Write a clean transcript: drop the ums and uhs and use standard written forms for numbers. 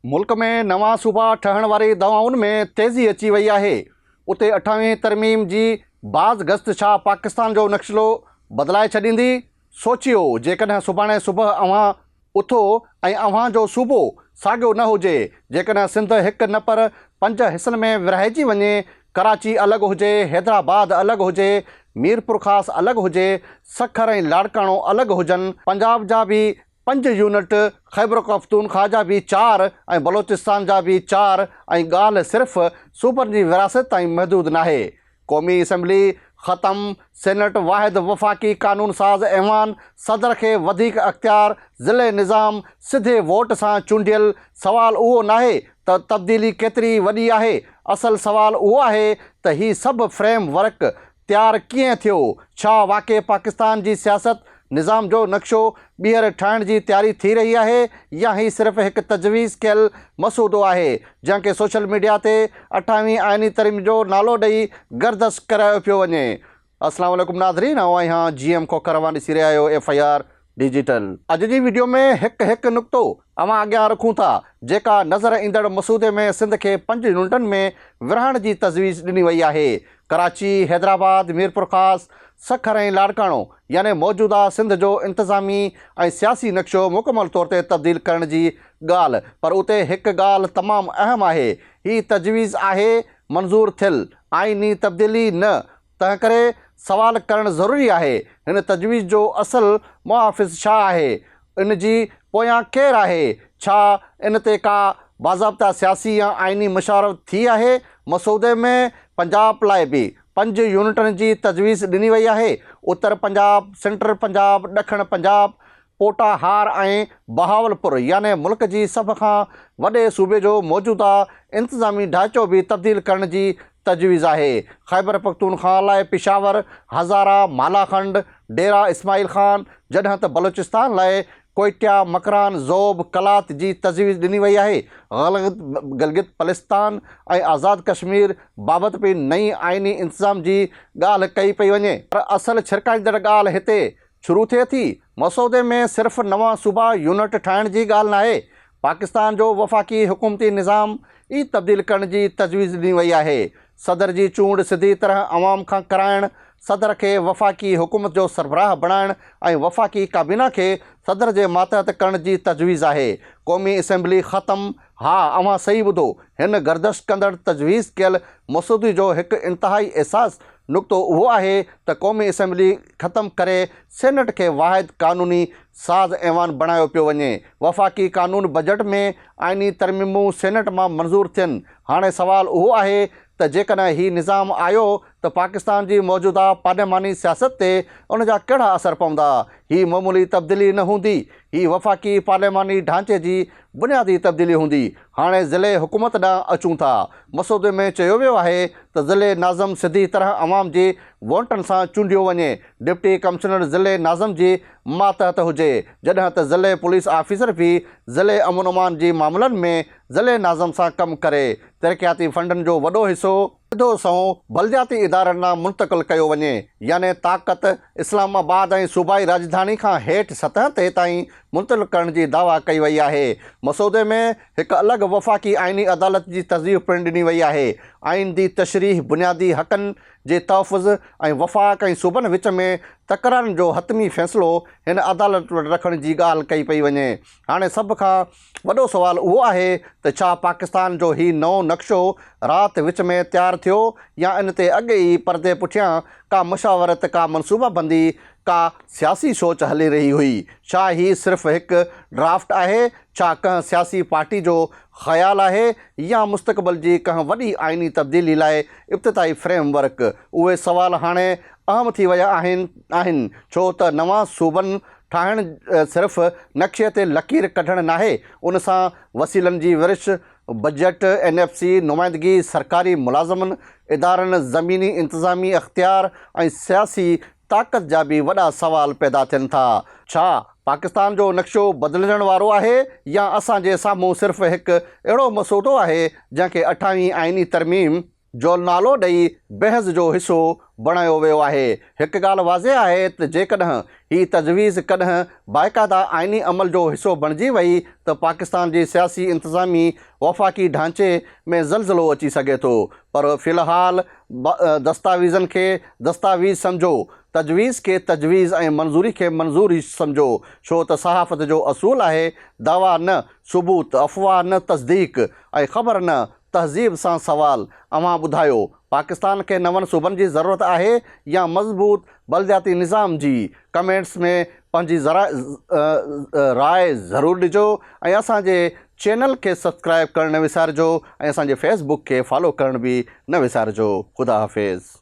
ملڪ ۾ نوان صوبا ٺهڻ واري دعوائن ۾ تيزي اچي وئي آهي، اتي اٺاويهين ترميم جي باز گشت ڇا پاڪستان جو نقشلو بدلائي ڇڏيندي؟ سوچيو جيڪڏهن سڀاڻي صبح اوهان اٿو ۽ اوهان جو صوبو ساڳيو نه هجي، جيڪڏهن سنڌ هڪ نه پر پنج حصن ۾ ورهائجي وڃي، ڪراچي الڳ هجي، حيدرآباد الڳ هجي، ميرپورخاص الڳ هجي، سکر ۽ لاڙڪاڻو الڳ هجن، پنجاب جا به پنج يونٽ، خيبرپختونخوا جا به چار ۽ بلوچستان جا به چار ۽ ڳالهه صرف صوبن جي ورهاست تائين محدود ناهي. قومي اسيمبلي ختم، سينيٽ واحد وفاقي قانون ساز ايوان، صدر کي وڌيڪ اختيار، ضلعي نظام، سڌي ووٽ سان چونڊيل، سوال اهو ناهي ته تبديلي ڪيتري وڏي آهي، اصل سوال اهو آهي ته هي سڀ فريم ورڪ تيار ڪيئن ٿيو؟ ڇا واقعي پاڪستان جي سياست نظام جو نقشو ٻيهر ٺاهڻ جي تياري ٿي رهي آهي يا هي صرف هڪ تجويز ڪيل مسودو آهي جنهن کي سوشل ميڊيا تي اٺاويهين آئيني ترميم جو نالو ڏئي گردش ڪرايو پيو وڃي؟ اسلام عليڪم ناظرين آئون آهيان جي ايم کوکر اوهان ڏسي رهيا آهيو ايف I R digital. اڄ جي وڊيو ۾ هڪ هڪ نقطو اوهان اڳيان رکون ٿا جيڪا نظر ايندڙ مسودي ۾ سنڌ کي پنج يونٽن ۾ ورهائڻ جي تجويز ڏني وئي آهي. ڪراچي، حيدرآباد، ميرپورخاص، سکر ۽ لاڙڪاڻو يعني موجوده سنڌ جو انتظامي ۽ سياسي نقشو مڪمل طور تي تبديل ڪرڻ جي ڳالهه پر اتي هڪ ڳالهه تمام اهم آهي هي تجويز آهي منظور ٿيل آئيني تبديلي نه تنهنڪري سوال ڪرڻ ضروري آهي، هن تجويز جو اصل محافظ ڇا آهي؟ ان جي پويان ڪير آهي؟ ڇا ان تي ڪا باضابطه سياسي يا آئيني مشاورت ٿي آهي؟ مسودي ۾ پنجاب لاء به پنج يونٽن جي تجويز ڏني وئي آهي، اتر پنجاب، سينٽرل پنجاب، ڏکڻ پنجاب، پوٽا هار ۽ بهاولپور يعني ملڪ جي سڀ کان وڏي صوبي جو موجوده انتظامي ڍانچو به تبديل ڪرڻ جي تجويز آهي. خيبرپختونخواهه لاء پشاور، هزاره، مالاکنڊ، ڊيرا اسماعيل خان جڏهن ته بلوچستان لاء ڪوئٽيا، مڪران، زوب، قلات جي تجويز ڏني وئي آهي. گلگت بلستان ۽ آزاد ڪشمير بابت به نئين آئيني انتظام جي ڳالهه ڪئي پئي وڃي. پر اصل ڇرڪائيندڙ ڳالهه هتي شروع ٿئي ٿي. مسودي ۾ صرف نوان صوبا يونٽ ٺاهڻ جي ڳالهه ناهي، پاڪستان جو وفاقي حڪومتي نظام ئي تبديل ڪرڻ جي تجويز ڏني وئي آهي. صدر جي چونڊ سڌي طرح عوام کان ڪرائڻ، صدر کي وفاقي حڪومت جو سربراهه بڻائڻ ۽ وفاقي ڪابينا کي صدر جي ماتحت ڪرڻ جي تجويز آهي. قومي اسيمبلي ختم، ها اوهان صحيح ٻڌو، هن گردش ڪندڙ تجويز ڪيل مسودي جو هڪ انتهائي احساس نقطو اهو آهي ته قومي اسيمبلي ختم ڪري سينيٽ کي واحد قانوني ساز ايوان بڻايو پيو وڃي، وفاقي قانون بجيٽ ۾ آئيني ترميمون سينيٽ مان منظور ٿين، هاڻي سوال اهو آهي ته جيڪڏهن هي نظام آيو ته پاڪستان جي موجوده پارلياماني سياست تي ان جا ڪهڙا اثر پوندا؟ هي معمولي تبديلي نه هوندي، هي وفاقي پارلياماني ڍانچي جي بنيادي تبديلي هوندي. هاڻي ضلعي حڪومت ڏانهن اچون ٿا. مسودي ۾ چيو ويو آهي ته ضلعي ناظم سڌي طرح عوام جي ووٽن سان چونڊيو وڃي، ڊپٽي ڪمشنر ضلعي ناظم جي ماتحت هجي، جڏهن ته ضلعي پوليس آفيسر به ضلعي امن امان جي معاملن ۾ ضلعي ناظم سان ڪم ڪري، ترقياتي فنڊن جو وڏو حصو سڌو سنئون بلدياتي ادارن ڏانهن منتقل ڪيو وڃي، يعني طاقت اسلام آباد ۽ صوبائي راڄڌاني کان هيٺ سطح تي تائين منتقل ڪرڻ جي دعويٰ ڪئي وئي آهي. مسودي ۾ هڪ الڳ وفاقي آئيني عدالت جي تجويز پڻ ڏني وئي آهي. آئين جي تشريح، بنيادي حقن جي تحفظ ۽ وفاق ۽ صوبن وچ ۾ تڪرارن جو حتمي فيصلو هن عدالت وٽ رکڻ جي ڳالهه ڪئي پئي وڃي. هاڻي سڀ کان وڏو سوال اهو آهي ته ڇا پاڪستان جو هي نئون نقشو رات وچ ۾ تيار ٿيو يا ان تي اڳ ئي پردي پٺيان ڪا مشاورت، ڪا منصوبابندي، ڪا سياسي سوچ هلي رهي هئي؟ ڇا هي صرف هڪ ڊرافٽ آهي؟ ڇا ڪنهن سياسي پارٽي جو خيال آهي يا مستقبل جي ڪنهن وڏي آئيني تبديلي لاء ابتدائي فريم ورڪ؟ اهي سوال هاڻي اهم ٿي ويا آهن آهن ڇو ته نوان صوبن ٺاهڻ صرف نقشي تي لڪير ڪڍڻ ناهي، ان سان وسيلن جي ورڇ، بجيٽ، اين ايف سي، نمائندگي، سرڪاري ملازمن، ادارن، زميني انتظامي اختيار ۽ سياسي طاقت جا به وڏا سوال پيدا ٿين ٿا. ڇا پاڪستان جو نقشو بدلجڻ وارو آهي يا اسان جي سامهون صرف هڪ اهڙو مسودو آهي جنهن کي اٺاويهين آئيني ترميم جو نالو ڏئي بحث جو حصو بڻايو ويو آهي. هڪ ڳالهه واضح آهي ته جيڪڏهن هي تجويز ڪڏهن باقاعده آئيني عمل جو حصو بڻجي وئي ته پاڪستان جي سياسي انتظامي وفاقي ڍانچي ۾ زلزلو اچي سگهي ٿو پر في الحال دستاويزن کي دستاويز سمجهو، تجويز کي تجويز ۽ منظوري کي منظوري سمجهو ڇو ته صحافت جو اصول آهي دعويٰ نه ثبوت، افواهه نه تصديق ۽ خبر نه تهذيب سان سوال، اوهان ٻڌايو پاڪستان کي نون صوبن جي ضرورت آهي يا مضبوط بلدياتي نظام جي؟ ڪمينٽس ۾ پنهنجي راء ضرور ڏجو ۽ اسان جي چينل کي سبسڪرائب ڪرڻ نه وسارجو ۽ اسان جي فيس بڪ کي فالو ڪرڻ به نه وسارجو خدا حافظ.